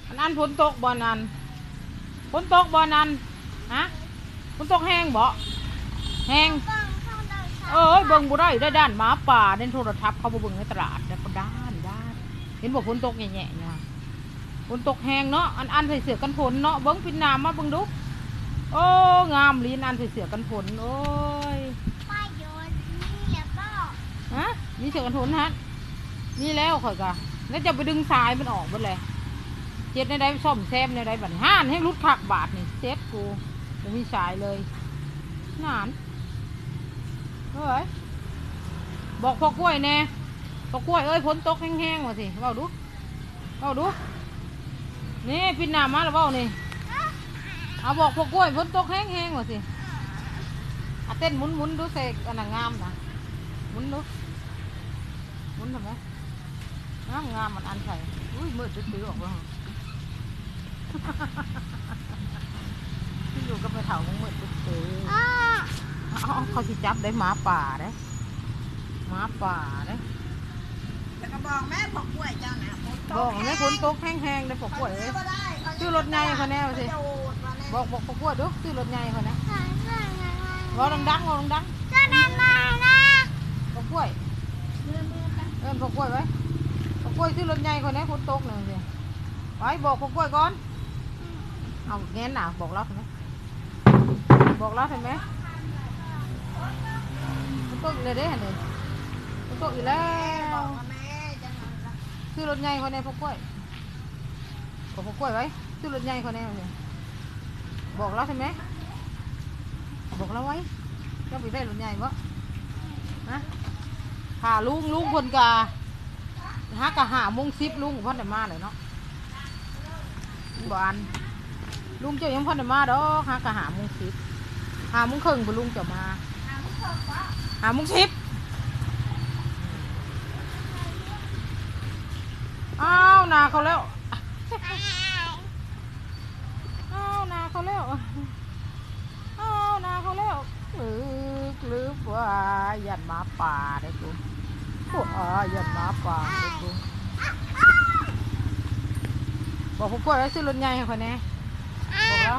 ອັນ ອັນ ຝົນຕົກບໍ່ນັ້ນ? ຝົນຕົກບໍ່ນັ້ນ? ຮະ? ຝົນຕົກແຮງບໍ່? ແຮງ. ເອີຍ ເບິ່ງບໍ່ໄດ້ ໄດ້ດ້ານໝາປ່າໃນໂທລະທັບ ເຂົາບໍ່ເບິ່ງໃນຕະຫຼາດ ແລ້ວກໍດ້ານ ດ້ານ. ເຫັນບໍ່ ຝົນຕົກແຍະໆຢູ່ຫັ້ນ. ຝົນຕົກແຮງເນາະ. ອັນ ອັນ ໃສ່ເສື້ອກັນຝົນເນາະ. ເບິ່ງ ປິ່ນໜ້າມາເບິ່ງດູ. ໂອ້ ງາມລີ ອັນ ອັນ ໃສ່ເສື້ອກັນຝົນ. ໂອ້ຍ ປ້າໂຍນມີແລ້ວບໍ່? ຮະ? ມີເສື້ອກັນຝົນຫັ້ນ? ມີແລ້ວ ຂ້ອຍກະ ແລ້ວຈະໄປດຶງສາຍມັນອອກເບິດແຫຼະ. ເຮັດແນວໃດ ສ້ອມແຊມແນວໃດບັດນີ້? ຫັ້ນ ແຮງຫຼຸດຄັກບາດນີ້. ເຈັບກູ ບໍ່ມີສາຍເລີຍ. ນັ້ນ ເອີຍ ບອກພໍ່ກ້ວຍແດ່. ພໍ່ກ້ວຍເອີຍ ຝົນຕົກແຮງໆ ວ່າຊິ ເວົ້າດູ. ເວົ້າດູ. ນີ້ ປິ່ນໜ້າມາແລ້ວເວົ້ານີ້. ເອົາ ບອກພໍ່ກ້ວຍ ຝົນຕົກແຮງໆ ວ່າຊິ. ອາ ເຕັ້ນໝຸນໆ ດູ ໃສ່ອັນນະງາມນະ. ໝຸນດູ. ໝຸນທຳໄມ? ງາມໆ ມັນອັນໃສ່. ອຸ້ຍ ມືດຕື້ໆ ອອກມາ. ຢູ່ກັບແມ່ເຖົ້າ ມຶງມືດຕຶກເຕີ. ອ້າ ເອົາ ເຂົາຊິຈັບໄດ້ ໝາປ່າເດ້ ໝາປ່າເດ້. ແລ້ວກໍບອກແມ່ ພໍ່ກ້ວຍເຈົ້ານະ ຝົນຕົກ ບອກແມ່ ແຮງ ຝົນຕົກແຮງໆ ເດ້ ພໍ່ກ້ວຍເອີຍ. ເຂົາເມືອບໍ່ໄດ້ ເຂົາ ຊື້ລົດໃຫຍ່ຂ້ອຍແດ່ວ່າຊິ. ເຂົາຈະໂຫດວ່າແນ່ ບອກ ບອກພໍ່ກ້ວຍດູ ຊື້ລົດໃຫຍ່ຂ້ອຍແດ່. ເວົ້າດັງໆ ເວົ້າດັງໆ. ພໍ່ກ້ວຍ ເອີ້ນພໍ່ກ້ວຍໄວ້. ພໍ່ກ້ວຍ ຊື້ລົດໃຫຍ່ຂ້ອຍແດ່ ຝົນຕົກນະ ວ່າຊິ. ໄປ ບອກພໍ່ກ້ວຍກ່ອນ. ເອົາ ແງນໜ້າ ບອກລາວເຫັນໄໝ? ບອກລາວເຫັນໄໝ? ຝົນຕົກອີກແລ້ວເດ້ຫັ້ນນີ້ ຝົນຕົກອີກແລ້ວ. ຊື້ລົດໃຫຍ່ຂ້ອຍແດ່ ພໍ່ກ້ວຍ. ບອກພໍ່ກ້ວຍໄວ້ ຊື້ລົດໃຫຍ່ຂ້ອຍແດ່. ບອກລາວເຫັນໄໝ? ບອກລາວໄວ້. ເຈົ້າໄປໄດ້ລົດໃຫຍ່ບໍ່? ຮະ? ຖ້າລຸງ ລຸງເພິ່ນກະ ຫາກະຫ້າໂມງສິບ ລຸງບໍ່ທັນໄດ້ມາເລີຍເນາະ. ບໍ່ອັນ ລຸງເຈົ້າຍັງບໍ່ທັນໄດ້ມາດອກ ຫາກະຫ້າໂມງສິບ ຫ້າໂມງເຄິ່ງພຸ້ນ ລຸງເຈົ້າມາ. ຫ້າໂມງເຄິ່ງບໍ່? ຫ້າໂມງສິບ. ອ້າວ ໜ້າເຂົາແລ້ວ ອ້າວ ໜ້າເຂົາແລ້ວ. ອ້າວ ໜ້າເຂົາແລ້ວ ລຶກ ລຶກ ວ້າຍ ຢ້ານໝາປ່າເດ້ກູ ວ້າຍ ຢ້ານໝາປ່າເດ້ກູ. ບອກຜູ້ປ່ວຍວ່າຊື້ລົດໃຫຍ່ໃຫ້ຂ້ອຍແດ່ ບອກລາວ.